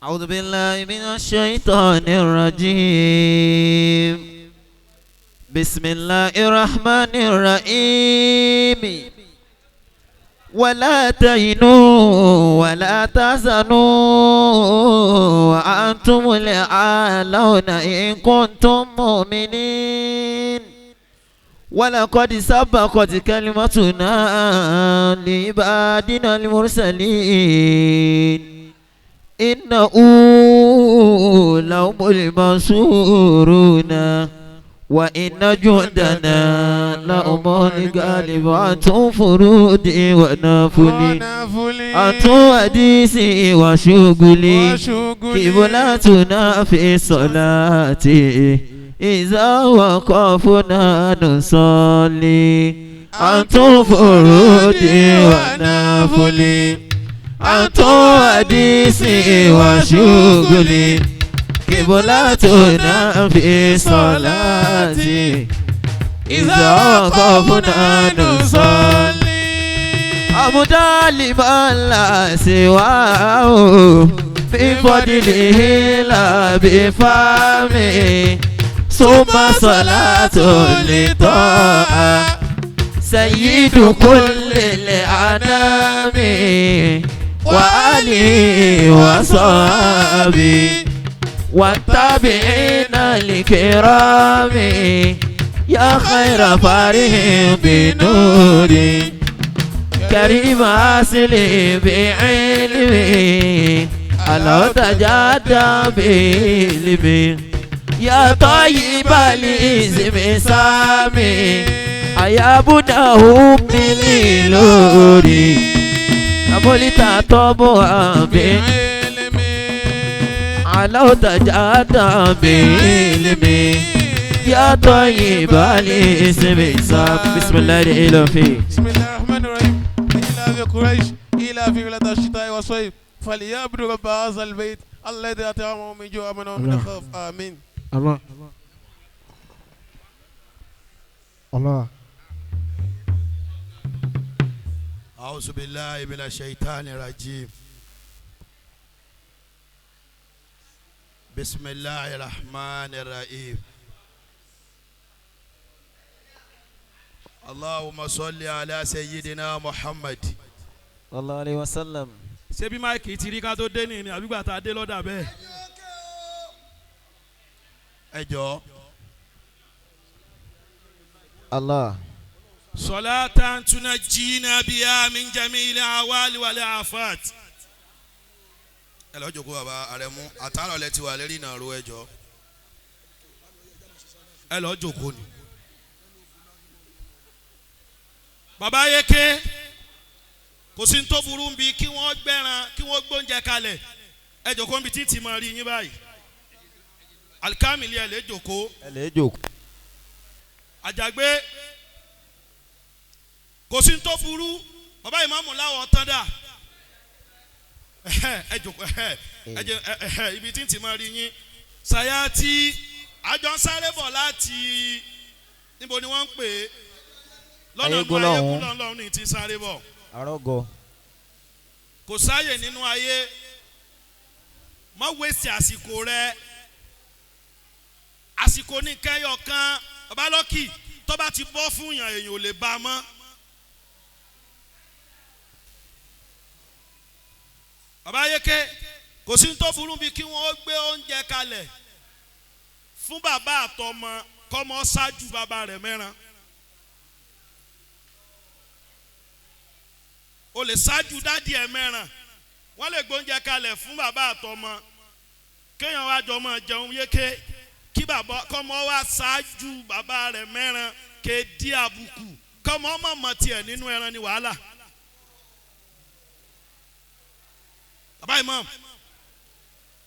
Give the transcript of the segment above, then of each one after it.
أعوذ بالله من الشيطان الرجيم بسم الله الرحمن الرحيم ولا تهنوا ولا تحزنوا وأنتم الأعلون إن كنتم مؤمنين ولقد سبقت كلمتنا لعبادنا المرسلين إنه لهم المنصورون وإن جندنا لهم الغالبون أنتم فرودي ونافلي أنتم حديثي وشغلي قبلتنا في الصلاة إذا وقفنا نصلي أنتم فرودي ونافلي أنتم حديثي وشغلي قبلتنا في صلاتي إذا وقفنا نصلي أمدا لمن لا سواه في فضله لا بفهمه ثم صلاة لطاعة سيد كل الأنام وآله وصحبه والتابعين الكرام يا خير فارح بنور كريم أصلي بعلمي ألا تجدى بعلمي يا طيب الاسم سامي يا ابنه من لوري أمولت طبعا على تجدى بعلمي يا طيب الاسم سامي. بسم الله الرحمن بسم الله الرحمن الرحيم. إلى في قريش إلى في بلاد الشتاء والصيف فليعبدوا رب هذا البيت الذي أطعمهم من جوع ومن خوف. آمين. الله الله. أعوذ بالله من الشيطان الرجيم. بسم الله الرحمن الرحيم. اللهم صل على سيدنا محمد صلى الله عليه وسلم. Ṣé bí máìkì ti rí ká tó dé ní àbígbà tá a dé lọ́dà bẹ́ẹ̀. Ẹ jọ̀ọ́. Allah. Salatan tunajjina biha min jami'il ahwali wal afat. Ẹ lọ jókòó bàbá Àrẹ̀mú àtàrọ̀ lẹ ti wà lérí ìnàró ẹ jọ̀ọ́. Ẹ lọ jókòó ni. Bàbá Yeke kò sí ní tó burú bí kí wọ́n gbẹ́ran kí wọ́n gbóúnjẹ kalẹ̀ ẹ jókòó níbi tí ń ti máa rí yín báyìí. Alikamili ẹ lè jókòó. Ẹ lè jókòó. Àjàgbé kò sí ní tó burú bàbá ìmáàmù láwọn tán dà ẹ jókòó ẹ jẹ ibi tí ń ti máa rí yín. Sàyàtì àjọ ń sáré bọ̀ láti níbo ni wọ́n ń pè é lọ́nà ayégún lọ́hún ní ti sáré bọ̀. Arọ́gọ. Kò sáyè nínú ayé má wéṣì àsìkò rẹ àsìkò ní kẹyọ kan bàbá lọ́kì tó bá ti bọ́ fún yàn èèyàn ò lè bá a mọ́. Bàbá Yeke kò sí ní tó burú bí kí wọ́n gbé oúnjẹ kalẹ̀ fún bàbá àtọmọ kọ́mọ ṣáájú bàbá rẹ̀ mẹ́ran. O lè ṣáájú dádì ẹ mẹ́ràn wọ́n lè gbóúnjẹ kalẹ̀ fún bàbá àtọmọ kéèyàn wá jọ máa jẹun yéké kí bàbá kọ́mọ wá ṣáájú bàbá rẹ̀ mẹ́ràn ké dí àbùkù kọ́mọ ọmọ mọ̀ tiẹ̀ nínú ẹran ni wàhálà. Bàbá Imam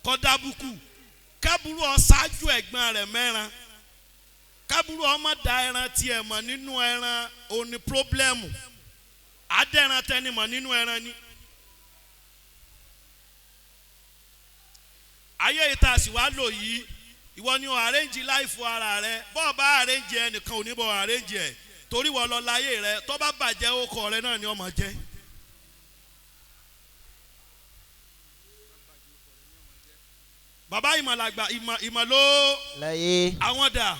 kọ́ dábùkù kábùrú ọ ṣáájú ẹ̀gbọ́n rẹ̀ mẹ́ràn kábùrú ọmọ da ẹran tiẹ̀ mọ̀ nínú ẹran òní pírọ́blẹ́mù adẹ́ran tẹnimọ̀ nínú ẹran ni. Ayé ìta sì wá lò yìí ìwọ ni o arrange láìfo ara rẹ bọ́ọ̀ bá arrange ẹnìkan ò ní bọ́ arrange ẹ̀ torí wọ́n lọ láyé rẹ tó bá bàjẹ́ okọ̀ rẹ náà ni ọmọ jẹ́. Bàbá ìmọ̀ làgbà ìmọ̀ ló láyé. Àwọn dà.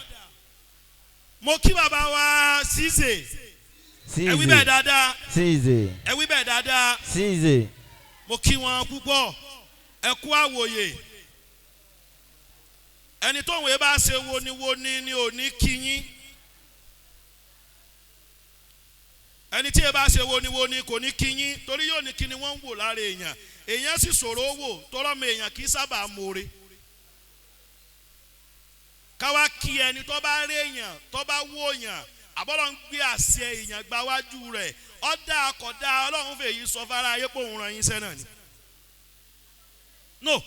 Mo kí bàbá wa Ṣíṣe. Ẹ wí bẹ́ẹ̀ dáadáa. Ṣíṣe. Ẹ wí bẹ́ẹ̀ dáadáa. Ṣíṣe. Mo kí wọn púpọ̀. Ẹ kú àwòyè. Ẹni tó ń wé bá ṣe woniwoni ni ò ní kí yín. Ẹni tí ẹ bá ṣe woniwoni kò ní kí yín torí yóò ní kí ni wọ́n ń wò lára èèyàn. Èèyàn sì ṣòro wò tọ́lọ́mọ èèyàn kì í sábà mọ̀ọ́re. Káwá kí ẹni tó bá rí èèyàn tó bá wó èèyàn àbọ̀lọ́ ń gbé àṣẹ èèyàn gba wájú rẹ̀ ọ̀dà àkọ́dá ọlọ́run fèyí sọ fara ayé pé òun ràn yín sẹ́nà ni. No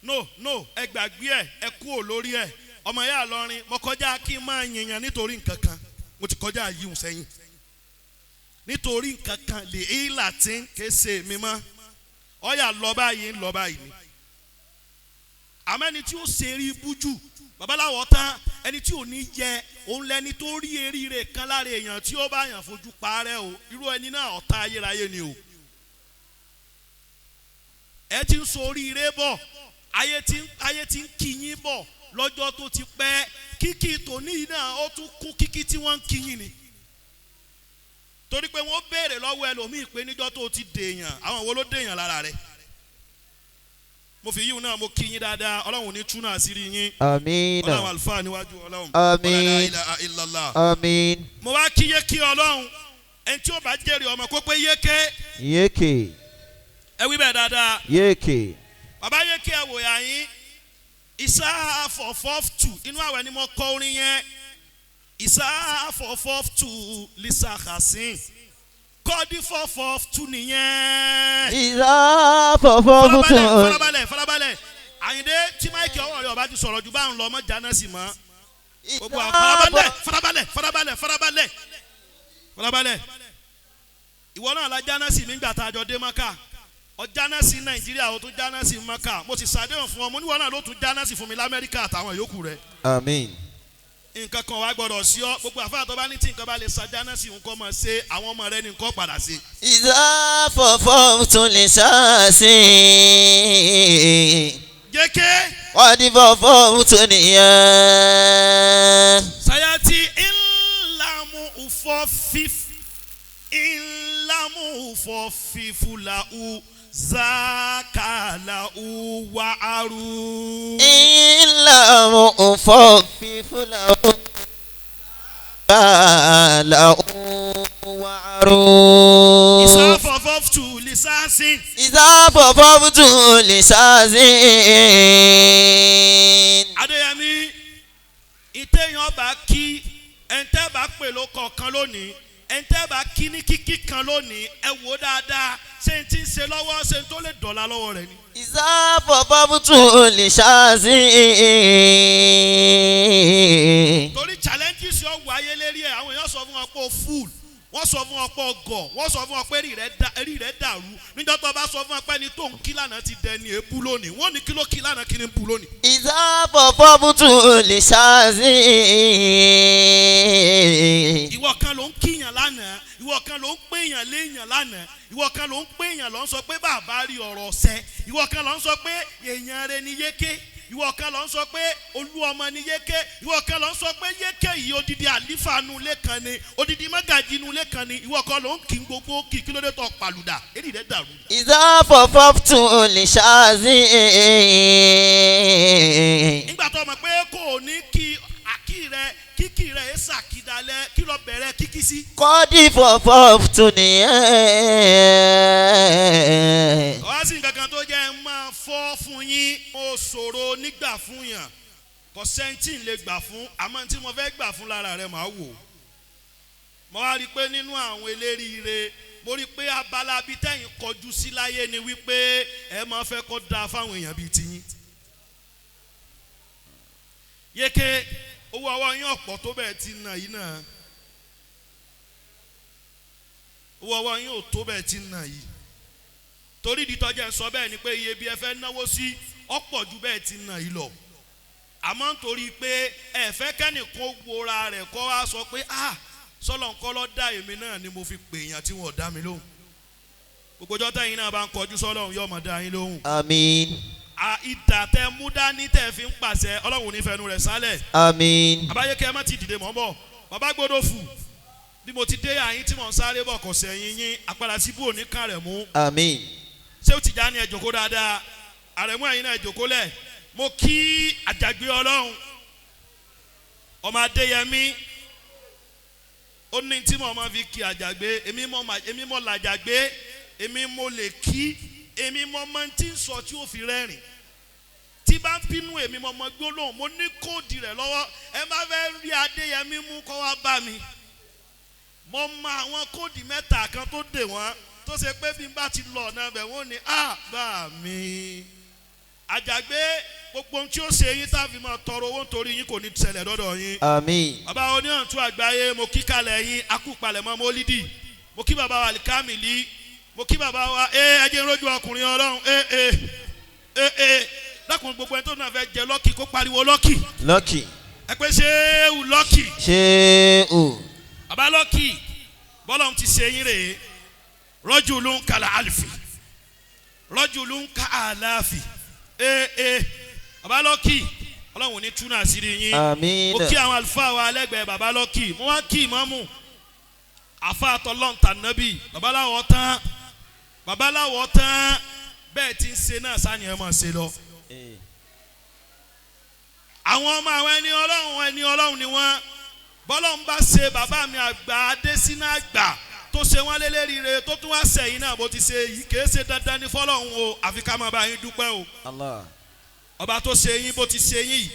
no no ẹ gbàgbé ẹ ẹ kú ò lórí ẹ ọmọ yà lọrin mo kọjá kí n máa yìnyín nítorí nǹkan kan mo ti kọjá yíhun sẹ́yìn nítorí nǹkan kan lè é tí ń kése mi mọ́ ọ̀yà lọ báyìí ń lọ báyìí ni. Àmọ́ ẹni tí ó ṣe rí ibú jù babaláwo tán ẹni tí ò ní jẹ òun lẹni tó rí eríire kan lára èèyàn tí ó bá yàn fojú parẹ́ o irú ẹni náà ọ̀tá ayérayé ni o. Ẹ ti ń so oríire bọ̀ ayé ti ń kí yín bọ̀ lọ́jọ́ tó ti pẹ́ kíkí tòní yìí náà ó tún kún kíkí tí wọ́n ń kí yín ni. Torí pé wọ́n béèrè lọ́wọ́ ẹlòmíì pé níjọ́ tó ti dèèyàn àwọn wo ló dèèyàn lára rẹ̀. Mo fi yíwù náà mo kí yín dáadáa ọlọ́run ní túnà àṣírí yín. Àmín. Ọlọ́run àlùfáà níwájú ọlọ́run. Àmín. La ilaha illallah. Àmín. Mo wá kí yé kí ọlọ́run ẹni tí ó bá jèrè ọmọ kó pé yéké. Yéké. Ẹ wí bẹ́ẹ̀ dáadáa. Yéké. Bàbá yéké ẹ wòyà yín ìsá 442 inú àwẹ̀ ni mo kọ orin yẹn ìsá 442 Lisa Hasin kọ́ọ̀dì 442 nìyẹn. Ìsá 442. Farabalẹ̀ farabalẹ̀ Àyìndé tí máìkì ọwọ́ rẹ̀ ọba ti sọ̀rọ̀ ju báwọn lọ ọmọ jáná sí mọ́. Gbogbo àwọn farabalẹ̀ farabalẹ̀ farabalẹ̀ farabalẹ̀ farabalẹ̀. Ìwọ náà la jáná sí mi gbà tá a jọ dé Maka. Ọ jáná sí Nàìjíríà o tún jáná sí Maka. Mo sì ṣàdéhùn fún ọ mo níwọ náà ló tún jáná sí fún mi l'Amẹ́ríkà àtàwọn yòókù rẹ̀. Àmín. Nǹkan kan wàá gbọ́dọ̀ sí ọ gbogbo àfáà tó bá ní tí nǹkan bá lè sa jáná sí nǹkan máa ṣe àwọn ọmọ rẹ ní nǹkan padà sí. Ìsá 442 lè ṣáàṣì. Jẹ́kẹ́. Kọ́ọ̀dì 442 nìyẹn. Sayati ńlámù ufọ́ fíf ńlámù ufọ́ fífúlàú zákàlàú wàárù. Ńlámù ufọ́ fífúlàú zákàlàú wàárù. Ìsá 442 lè sáàsìn. Ìsá 442 lè sáàsìn. Adéyẹmí ìtẹ̀yàn bá kí ẹ̀ńtẹ́ bá pè ló kọ̀ọ̀kan lónìí ẹ̀ńtẹ́ bá kí ní kíkí kan lónìí ẹ wò dáadáa ṣé n ti ń ṣe lọ́wọ́ ṣé n tó lè dọ̀la lọ́wọ́ rẹ̀ ni. Ìsá 442 lè sáàsìn. Torí challenges yóò wáyé lérí ẹ̀ àwọn èèyàn sọ fún wọn pé o fool wọ́n sọ fún ọ pé ọgọ̀ wọ́n sọ fún ọ pé eré rẹ̀ dàrú níjọ́ tó bá sọ fún ọ pé ẹni tó ń kí lánàá ti dẹni èébú lónìí wọ́n ní kí ló kí lánàá kí ni ń bú lónìí. Ìsá 442 lè sáàsìn. Ìwọ kan ló ń kíyàn lánàá ìwọ kan ló ń péyàn léèyàn lánàá ìwọ kan ló ń péyàn ló ń sọ pé bàbá rí ọ̀rọ̀ ọ̀sẹ̀ ìwọ kan ló ń sọ pé èèyàn rẹ ni yéké ìwọ kan ló ń sọ pé olú ọmọ ni yéké ìwọ kan ló ń sọ pé yéké yìí odidi àlífà nu ilé kan ni odidi mọ́gàjì nu ilé kan ni ìwọ kan ló ń kí gbogbo kí kí ló dé tó pàlùdà eré rẹ dàrú. Ìsá 442 lè sáàsìn. Nígbà tó mọ̀ pé kò ní kí àkí rẹ kíkì rẹ ẹ ṣàkídalẹ̀ kí lọ bẹ̀rẹ̀ kíkí sí. Kọ́ọ̀dì 442 nìyẹn. Wá sí nǹkan kan tó jẹ́ ń máa fọ́ fún yín mo ṣòro nígbà fún yàn kò sẹ́ńtì lè gbà fún àmọ́ tí mo fẹ́ gbà fún lára rẹ̀ máa wò. Mo wá rí i pé nínú àwọn eléríire mo rí i pé abala bíi tẹ́yìn kọjú sí láyé ni wípé ẹ máa fẹ́ kó dáa fáwọn èèyàn bíi tiyín. Yéké owó ọwọ́ yín ọ̀pọ̀ tó bẹ́ẹ̀ ti nà yìí náà owó ọwọ́ yín ò tó bẹ́ẹ̀ ti nà yìí torí ìdí tọ́jà ń sọ bẹ́ẹ̀ ni pé iye bí ẹ fẹ́ náwó sí ọ̀pọ̀ ju bẹ́ẹ̀ ti nà yìí lọ àmọ́ nítorí pé ẹ fẹ́ kẹ́nìkan wora rẹ̀ kọ́ wá sọ pé ah sọlọ ńkọ́ lọ́ dá èmi náà ni mo fi pè èèyàn tí wọ́n dá mi lóhùn gbogbo ọjọ́ tẹ́yìn náà bá ń kọjú sọ́lọ́hún yóò máa dá yín lóhùn. Àmín. Ìdà tẹ mú dání tẹ fi ń pàṣẹ Ọlọ́run ní fẹnu rẹ̀ sálẹ̀. Àmín. Àbáyé kẹ́ ẹ má ti dìde mọ́ bọ̀. Bàbá gbọ́dọ̀ fù. Bí mo ti dé àyín tí mò ń sáré bọ̀ kọ̀ sẹ́yìn yín apàdà síbú òní kan rẹ̀ mú. Àmín. Ṣé o ti já ní ẹ jókòó dáadáa? Àrẹ̀mú ẹ̀yin náà ẹ jókòó lẹ̀. Mo kí Àjàgbé Ọlọ́run. Ọmọ Adéyẹmí. Ó ní tí mo máa fi kí Àjàgbé. Èmi mọ̀ làjàgbé. Èmi mo lè kí. Èmi mọ̀ mọ̀ tí ń sọ tí ó fi rẹ́rìn. Tí bá ń bínú èmi mọ̀ mọ̀ gbólóhùn. Mo ní kóòdì rẹ̀ lọ́wọ́. Ẹ má fẹ́ rí Adéyẹmí mú kó wá bá mi. Mo mọ àwọn kóòdì mẹ́ta kan tó dè wọ́n tó ṣe pé bí n bá ti lọ ọ̀nà ibẹ̀ wọ́n ní á bá mi. Àjàgbé gbogbo ohun tí ó ṣe yín tá a fi máa tọrọ owó nítorí yín kò ní ṣẹlẹ̀ lọ́dọ̀ yín. Àmín. Bàbá oníhàntú àgbáyé mo kí kalẹ̀ yín akúpalẹ̀ mọ́ mólídì. Mo kí bàbá wa Alikamili. Mo kí bàbá wa ẹ jẹ́ n rójú ọkùnrin Ọlọ́run ẹ lákùnrin gbogbo ẹni tó náà fẹ́ jẹ lọ́kì kó pariwo lọ́kì. Lọ́kì. Ẹ pé ṣéwù lọ́kì. Ṣéwù. Bàbá lọ́kì bọ́lá ti ṣe yín rèé. Rọ́jùlù ń kàlà àlìfì. Rọ́jùlù ń ka àlàáfì. Bàbá lọ́kì Ọlọ́run ní túnú àṣírí yín. Àmín. Mo kí àwọn àlùfáà wa lẹ́gbẹ̀ẹ́ bàbá lọ́kì. Mo wá kí ìmáàmù. Àfa àtọ̀lọ́ǹtà nábì. Babaláwọ̀ tán. Babaláwọ̀ tán. Bẹ́ẹ̀ ti ń ṣe náà sáni ẹ̀ máa ṣe lọ. Àwọn ọmọ àwọn ẹni Ọlọ́run ni wọ́n. Bọ́lọ́run bá ṣe bàbá mi àgbà Adésínà àgbà tó ṣe wọ́n lélẹ́rìíre tó tún wá sẹ́yìn náà bó ti ṣe yìí kìí ṣe dandan ní fọlọ́run o àfi ká máa bá yín dúpẹ́ o. Allah. Ọba tó ṣe yín bó ti ṣe yín yìí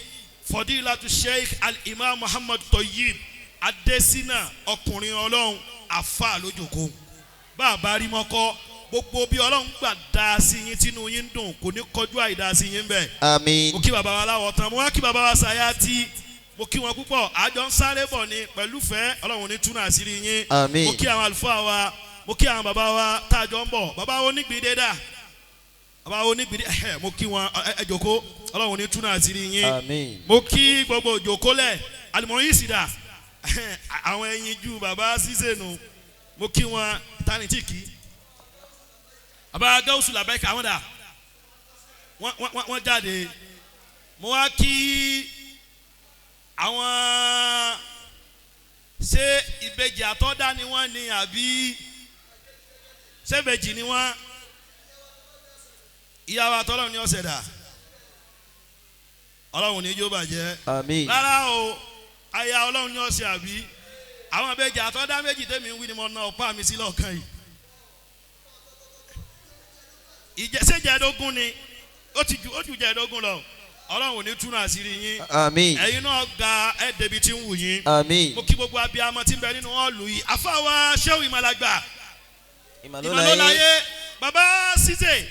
Fadilatu Sheikh Al-Imam Muhammad Toyib Adésínà ọkùnrin Ọlọ́run àfa lójoko. Bàbá rí mọ́kọ́ gbogbo bí Ọlọ́run gbà dá sí yín tínú yín dùn kò ní kọjú àìdá sí yín bẹ́ẹ̀. Àmín. Mo kí bàbá wa láwọ̀ tán mo wá kí bàbá wa Sàyátì. Mo kí wọn púpọ̀ àjọ ń sáré bọ̀ ni pẹ̀lú fẹ́ Ọlọ́run ní túnú àṣírí yín. Àmín. Mo kí àwọn àlùfáà wa mo kí àwọn bàbá wa tá a jọ ń bọ̀ bàbá wa onígbìndé dà bàbá wa onígbìndé ẹ̀ mo kí wọn ẹ jókòó Ọlọ́run ní túnú àṣírí yín. Àmín. Mo kí gbogbo jókòó lẹ̀ àlùmọ́yìn sì dà àwọn ẹyin ju bàbá Ṣíṣe nù mo kí wọn tani tí kì bàbá Gáúsù làbẹ́ka àwọn dà wọ́n jáde. Mo wá kí àwọn ṣé ìbejì àtọ́dá ni wọ́n ní àbí ṣé ìbejì ni wọ́n ìyàwó àtọ́lọ́run ní ọ̀sẹ̀ dà Ọlọ́run ní yóò bàjẹ́. Àmín. Rárá o aya Ọlọ́run ní ọ̀sẹ̀ àbí àwọn ìbejì àtọ́dá méjì tèmi ń wí ni mo na ọ̀pá mi sí lọ́ọ̀kan yìí. Ìjẹsẹ̀jẹ̀dógún ni ó ti ju jẹ̀dógún lọ Ọlọ́run ò ní túnú àṣírí yín. Àmín. Ẹ̀yin náà ga ẹ̀ débi tí ń wù yín. Àmín. Mo kí gbogbo abiyamọ tí ń bẹ nínú ọ̀lù yìí. Àfàwà Ṣéwù Ìmàlàgbà Ìmàlóláyé bàbá Ṣíṣe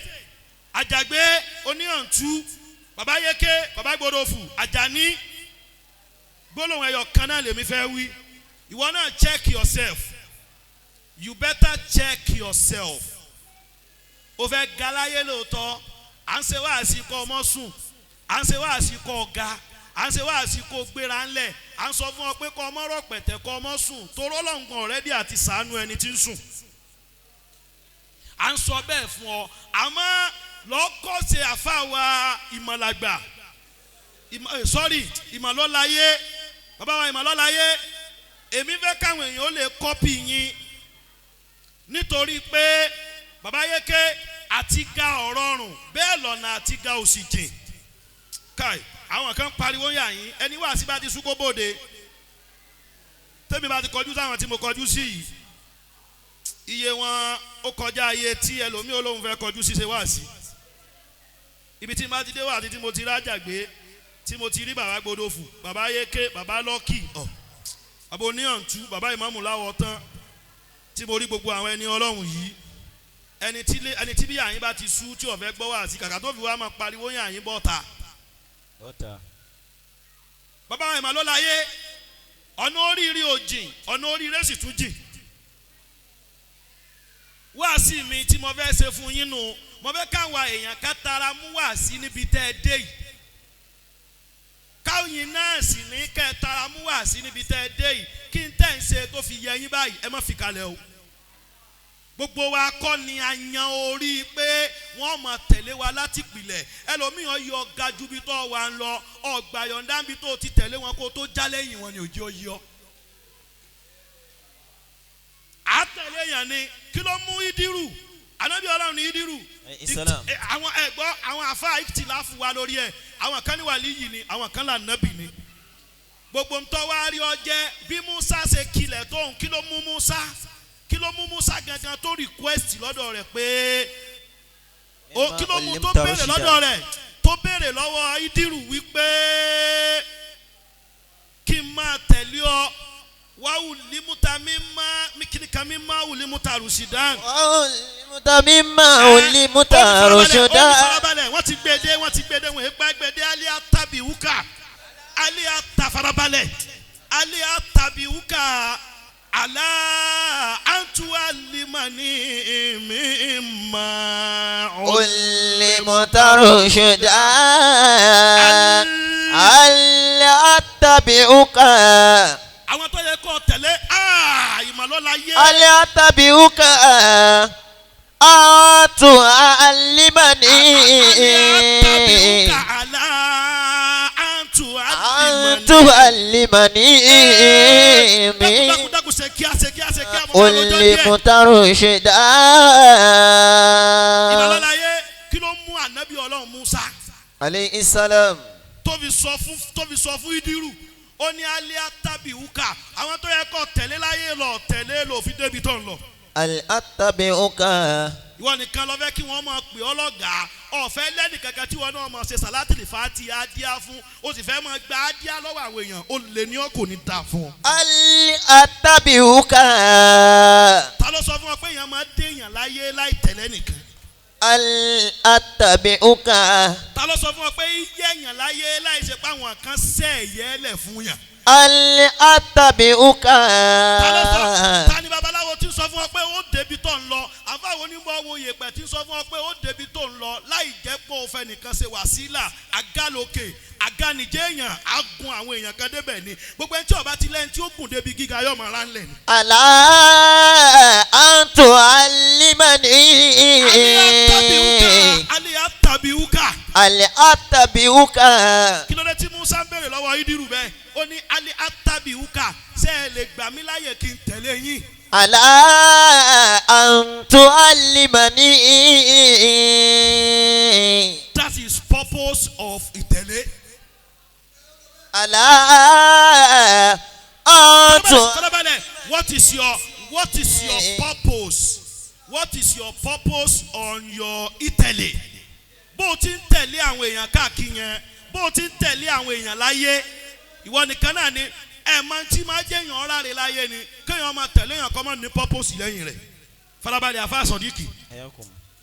Àjàgbé oníhàntú bàbá Yéké bàbá Gbódòfù Àjàní gbólóhùn ẹyọ kan náà lèmi fẹ́ wí. Ìwọ náà check yourself. You better check yourself. O fẹ́ galáyé lóòótọ́ à ń ṣe wáàsí kọ́ ọmọ sùn à ń ṣe wáàsí kọ́ ọ̀gá à ń ṣe wáàsí kọ́ gbéra ńlẹ̀ à ń sọ fún ọ pé kọ́ ọmọ rọ̀pẹ̀tẹ̀ kọ́ ọmọ sùn torọ́ lọ́ngàn ọ̀rẹ́dì àti sàánú ẹni tí ń sùn. À ń sọ bẹ́ẹ̀ fún ọ àmọ́ lọ́kọ́ ṣe àfàwà Ìmọ̀làgbà Ìmọ̀lọ́láyé bàbá wa Ìmọ̀lọ́láyé èmi fẹ́ káwọn èèyàn ó lè kọ́pì yín nítorí pé bàbá Yéké àti ga ọ̀rọ̀ rùn bẹ́ẹ̀ lọ́nà àti ga òsì jìn káì àwọn kan pariwo yà yín ẹni wá sí bá ti súnkó bòde tẹ́mi bá ti kọjú sáwọn tí mo kọjú sí yìí iye wọn ó kọjá iye tí ẹlòmíì olóhùn fẹ́ kọjú sí ṣe wá sí ibi tí mo ti dé wá àti tí mo ti rájàgbé tí mo ti rí bàbá Gbódòfù bàbá Yéké bàbá Lọ́kì ọ̀ bàbá oníyàntú bàbá ìmáàmù láwọ̀ tán tí mo rí gbogbo àwọn ẹni Ọlọ́run yìí ẹni tí bí àyín bá ti sú tí ó fẹ́ gbọ́ wá sí kàkà tó fi wá máa pariwo yín àyín bọ́ ta. Bàbá wa Ìmàlóláyé ọ̀nà oríire ò jìn ọ̀nà oríire sì tún jìn. Wáàsí mi tí mo fẹ́ ṣe fún yín nù mo fẹ́ káwa èèyàn ká tara mú wáàsí níbi tẹ́ ẹ dé yìí. Káyìn náà sì ní kẹ́ ẹ tara mú wáàsí níbi tẹ́ ẹ dé yìí kí n tẹ́ ń ṣe tó fi yẹ yín báyìí ẹ má fi kalẹ̀ o. Gbogbo wa kọ́ ni a yan orí pé wọ́n máa tẹ̀lé wa láti pìlẹ̀. Ẹlòmíràn yọ ga ju bí tó wà ń lọ, ọgbà yọ̀ǹda bí tó ti tẹ̀lé wọn kó tó já lẹ́yìn wọn ni òjò yọ. Àtẹ̀lé yàn ni kí ló mú Ìdírù? Ànábì Ọlọ́run ní Ìdírù. Àwọn ẹ̀gbọ́n àwọn àfa ìtìláfù wa lórí ẹ̀, àwọn kan ní wàlíyì ni, àwọn kan là nábì ni. Gbogbo ntọ́ wa rí ọ jẹ́ bí Musa ṣe kilẹ̀ tóun, kí ló mú Musa? Kí ló mú Musa gangan tó request lọ́dọ̀ rẹ̀ pé o kí ló mú tó béèrè lọ́dọ̀ rẹ̀ tó béèrè lọ́wọ́ Ìdírù wípé kí n máa tẹ̀lé ọ wàhù limuta mímá kíníkà mímá wù limuta rùsídán. Wàhù limuta mímá wù limuta rùsídán. Farabalẹ̀ wọ́n ti gbèdé wọ́n ti gbèdé wọ́n gbà gbèdé alẹ́ àtàbí wúkà alẹ́ àtàfarabalẹ̀ alẹ́ àtàbí wúkà. Ala antuwa limani mimma ulimuta rushuda ala atabiuka. Àwọn tó yẹ kó tẹ̀lé ìmọ̀lọ́la yé. Ala atabiuka antuwa limani. Ala atabiuka ala antuwa limani. Dákun ṣe kíá ṣe kíá ṣe kíá. Ulimuta rushida. Ìmọ̀lọ́láyé kí ló mú ànábì Ọlọ́run Musa? Alayhi salam. Tó fi sọ fún Ìdírù, ó ní alẹ́ àtàbí wúkà, àwọn tó yẹ kó tẹ̀lé láyé lọ tẹ̀lé lò fi débi tó ń lọ. Alẹ́ àtàbí wúkà. Ìwọ nìkan lọ fẹ́ kí wọ́n máa pè ọ́ lọ́gàá, ọ̀fẹ́ lẹ́nì kankan tí wọ́n náà máa ṣe sàlátìlì fàtì adíá fún, ó sì fẹ́ máa gba adíá lọ́wọ́ àwọn èèyàn, ó lè ní ọ́ kò ní ta fún ọ. Alẹ́ àtàbí wúkà. Ta ló sọ fún ọ pé èèyàn máa déèyàn láyé láì tẹ̀lé nìkan? Alẹ́ àtàbí wúkà. Ta ló sọ fún ọ pé yé èèyàn láyé láì ṣe pé àwọn kan sẹ́ ẹ̀yẹ́ lẹ̀ fún yàn? Alẹ́ àtàbí wúkà. Ta ni babaláwo tí ń sọ fún ọ pé ó débi tó ń lọ? Àfáwọn onímọ̀ wo yèpẹ̀ tí ń sọ fún ọ pé ó débi tó ń lọ láì jẹ́ pé ó fẹ́ nìkan ṣe wàsílà àgálòkè àgànìjẹ́ èèyàn àgùn àwọn èèyàn kan débẹ̀ ni. Gbogbo ẹni tí ó bá ti lẹ́yìn tí ó gùn débi gíga yóò máa ránlẹ̀ ni. Àlá àǹtò àlímọ̀nì. Alẹ́ àtàbí wúkà. Alẹ́ àtàbí wúkà. Kí ló dé tí Musa ń béèrè lọ́wọ́ Ìdírù bẹ́ẹ̀? Ó ní alẹ́ àtàbí wúkà, ṣé ẹ lè gbà mí láyè kí n tẹ̀lé yín? Àlá àǹtò àlímọ̀nì. That is purpose of ìtẹ̀lé. Àlá àǹtò. Farabalẹ̀, what is your purpose? What is your purpose on your ìtẹ̀lé? Bó o ti ń tẹ̀lé àwọn èèyàn káàkiri yẹn, bó o ti ń tẹ̀lé àwọn èèyàn láyé, ìwọ nìkan náà ni ẹ máa ń tí máa jẹ́ èèyàn ráre láyé ni kéèyàn máa tẹ̀lé èèyàn kọ́ máa ní purpose lẹ́yìn rẹ̀. Farabalẹ̀ àfa Sọ̀díkì,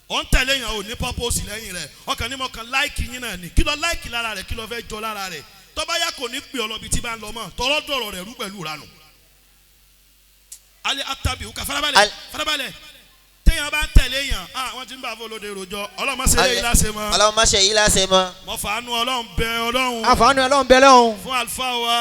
ó ń tẹ̀lé èèyàn ò ní purpose lẹ́yìn rẹ̀, ọkàn ní mo kàn láìkì yín náà ni, kí ló láìkì lára rẹ̀, kí ló fẹ́ jọ lára rẹ̀, tó bá yá kò ní pè ọ́ lọ bí tí bá ń lọ mọ́, tọrọ dọ̀rọ̀ rẹ̀ rú pẹ̀lú ìranù. Alẹ́ atabi òkà farabalẹ̀ farabalẹ̀ téèyàn bá ń tẹ̀lé èèyàn, wọ́n ti ń bá a fọlọ́dẹ rojọ́, Ọlọ́run má ṣe èyí láṣẹ mọ́. Ọlọ́run má ṣe èyí láṣẹ mọ́. Mo fàánú Ọlọ́run bẹ Ọlọ́run. Àfàánú Ọlọ́run bẹ Ọlọ́run. Fún àlùfáà wa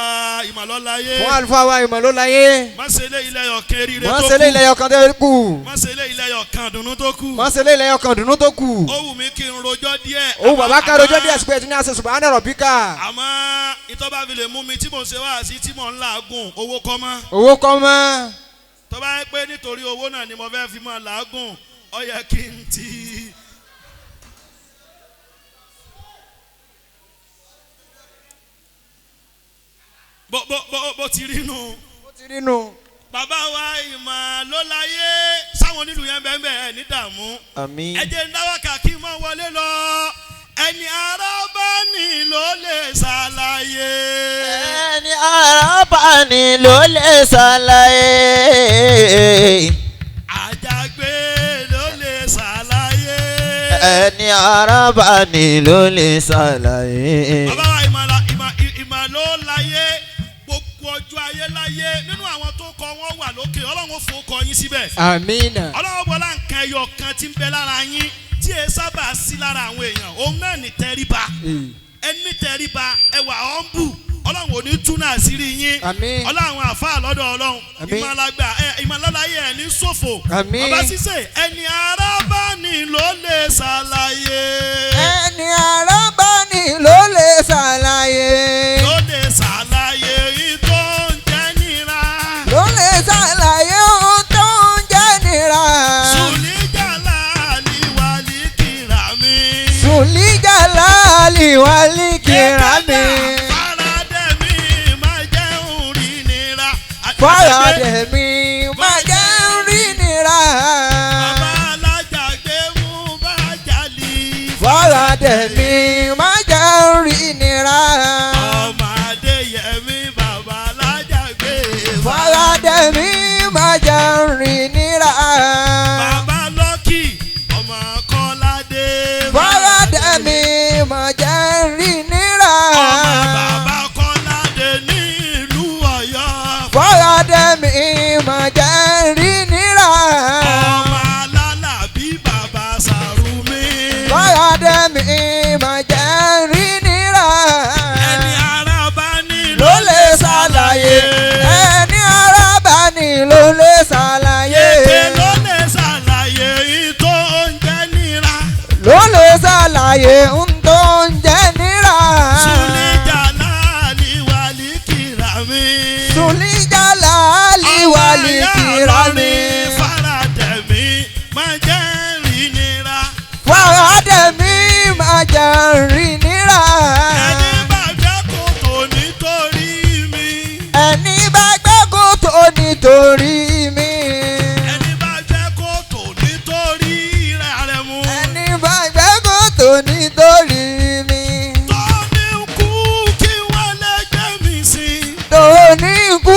ìmọ̀lọ́láyé. Fún àlùfáà wa ìmọ̀lọ́láyé. Má ṣe eléyìí lẹ́yọ̀ kan eríire tó kù. Má ṣe eléyìí lẹ́yọ̀ kan tó kù. Má ṣe eléyìí lẹ́yọ̀ kan dùnú tó kù. Má ṣe eléyìí lẹ́yọ̀ kan dùnú tó kù. Ó wù mí kí n rojọ́ díẹ̀. Ó wù bàbá ká rojọ́ díẹ̀ sípò ẹ̀tún ní àṣẹ subhana rabbika. Àmọ́ ìtọ́ bá fi lè mú mi tí mò ń ṣe wáàsí tí mò ń làágùn owó kọ́ mọ́. Owó kọ́ mọ́. Tó bá yẹ pé nítorí owó náà ni mo fẹ́ fi máa làágùn, ó yẹ kí n ti. Bó ti rí nu. Bó ti rí nu. Bàbá wa ìmọ̀ ló láyé sáwọn onílù yẹn bẹ́ẹ̀ bẹ́ẹ̀ ní dààmú. Àmín. Ẹ jẹ́ ń dáwọ́kà kí n máa wọlé lọ. Ẹni ara bá ní ló lè ṣàlàyé. Ẹni ara bá ní ló lè ṣàlàyé. Àjàgbé ló lè ṣàlàyé. Ẹni ara bá ní ló lè ṣàlàyé. Bàbá wa ìmọ̀ ló láyé, gbogbo ọjọ́ ayé láyé nínú àwọn tó kọ wọ́n wà lókè, Ọlọ́run ó fò kọ yín síbẹ̀. Àmín. Ọlọ́run bọ́lá nǹkan ẹyọ kan tí ń bẹ lára yín tí ẹ sábà sí lára àwọn èèyàn, òun náà ní tẹríba. Ẹni tẹríba, ẹwà ọ̀nbù. Ọlọ́run ò ní túnà àṣírí yín. Àmín. Ọlọ́run àfáà lọ́dọ̀ Ọlọ́run. Àmín. Ìmọ̀lágbà ẹ ìmọ̀láláyé ẹ̀ ní ṣòfò. Àmín. Bàbá Ṣíṣe ẹni ará bá ní ló lè ṣàlàyé. Ẹni ará bá ní ló lè ṣàlàyé. Ló lè ṣàlàyé ìtọ́ ń jẹ́ nira. Ló lè ṣàlàyé ohun tó ń jẹ́ nira. Sùlíjàlá àlìwálì kìrà mi. Sùlíjàlá àlìwálì kìrà mi. Fáradẹ̀mí máa jẹ́ òun rí nira. Fáradẹ̀mí máa jẹ́ ń rí nira. Bàbá alájàgbé mú bá jálì. Fáradẹ̀mí máa jẹ́ ń rí nira. Ọmọ Adéyẹmí bàbá alájàgbé. Fáradẹ̀mí máa jẹ́ ń rí nira. Bàbá Lọ́kì ọmọ Kọ́ládé. Fáradẹ̀mí máa jẹ́ ń rí nira. Ọmọ bàbá Kọ́ládé ní ìlú Ọ̀yọ́. Fáradẹ̀mí máa jẹ́ ń rí nira. Ọmọ alálàbí bàbá Sàrùmí. Fáradẹ̀mí máa jẹ́ ń rí nira. Ẹni ara bá ní Ló lè ṣàlàyé. Ẹni ará bá ní ló lè ṣàlàyé. Èké ló lè ṣàlàyé ìtò oúnjẹ nira. Ló lè ṣàlàyé ń tó ń jẹ́ nira. Sùlíjàlá àlìwálì kìrà mi. Sùlíjàlá àlìwálì kìrà mi. Fáradẹ̀mí máa jẹ́ rí nira. Fáradẹ̀mí máa jẹ́ ń rí nira. Ẹni bá gbẹ́ kòtò nítorí mi. Ẹni bá gbẹ́ kòtò nítorí mi. Ẹni bá gbẹ́ kòtò nítorí rẹ̀ mú. Ẹni bá gbẹ́ kòtò nítorí mi. Tó ní kú kí wọ́n lè gbé mi sí. Tó ní kú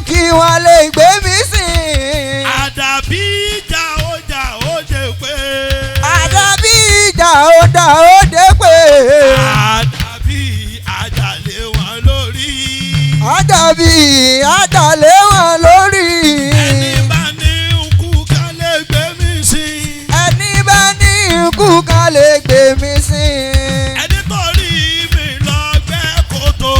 kí wọ́n lè gbé mi sìn. Àdàbí ìjà ọjà ó jẹ pé. Àdàbí ìjà ó dà ó dé pé. Àdàbí àjàlé wọn lórí. Àdàbí àdàlé wọn lórí. Ẹni bá ní kú ká lè gbé mi sí. Ẹni bá ní ikú ká lè gbé mi sìn. Ẹni torí mi lọ gbẹ́ kòtò.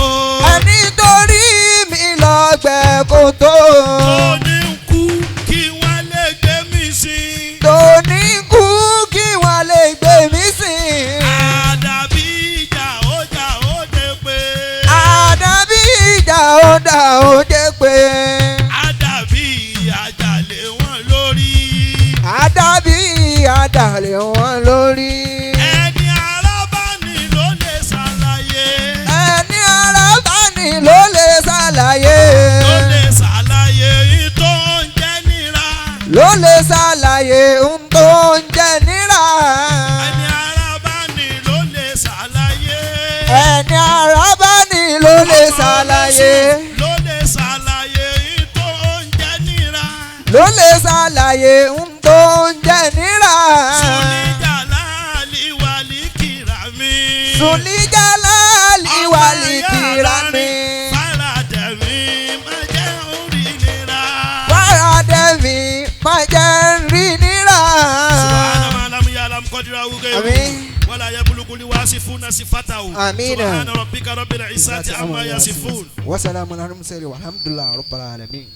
Ẹni torí mi lọ gbẹ́ kòtò. Tó ní kú kí wọ́n lè gbé mi sí. Tó ní kú kí wọ́n lè gbé mi sìn. Àdàbí ìjà ọjà ó jẹ pé. Àdàbí ìjà ó dà ó dé pé. Àdàbí àjàlé wọn lórí. Àdàbí àdàlé wọn lórí. Ẹni ará bá ní ló lè ṣàlàyé. Ẹni ará bá ní ló lè ṣàlàyé. Ló lè ṣàlàyé ìtò oúnjẹ nira. Ló lè ṣàlàyé ohun tó ń jẹ níra. Ẹni ará bá ní ló lè ṣàlàyé. Ẹni ará bá ní ló lè ṣàlàyé. Ló lè ṣàlàyé ìtò oúnjẹ nira. Ló lè ṣàlàyé ohun tó ń jẹ níra. Sùlíjàlá àlìwálì kìrà mi. Sùlíjàlá àlìwálì kìrà mi. Fáradẹ̀mí máa jẹ́ orí nira. Fáradẹ̀mí máa jẹ́ ń rí níra. Subhana ma lam ya'lam qadrahu ghayruhu. Àmín. Wala yablughu liwasifuna sifatahu. Àmín. Subhana rabbika rabbil izzati amma yasifun. Wasalamu ala al-mursalin walhamdulillahi rabbil alamin.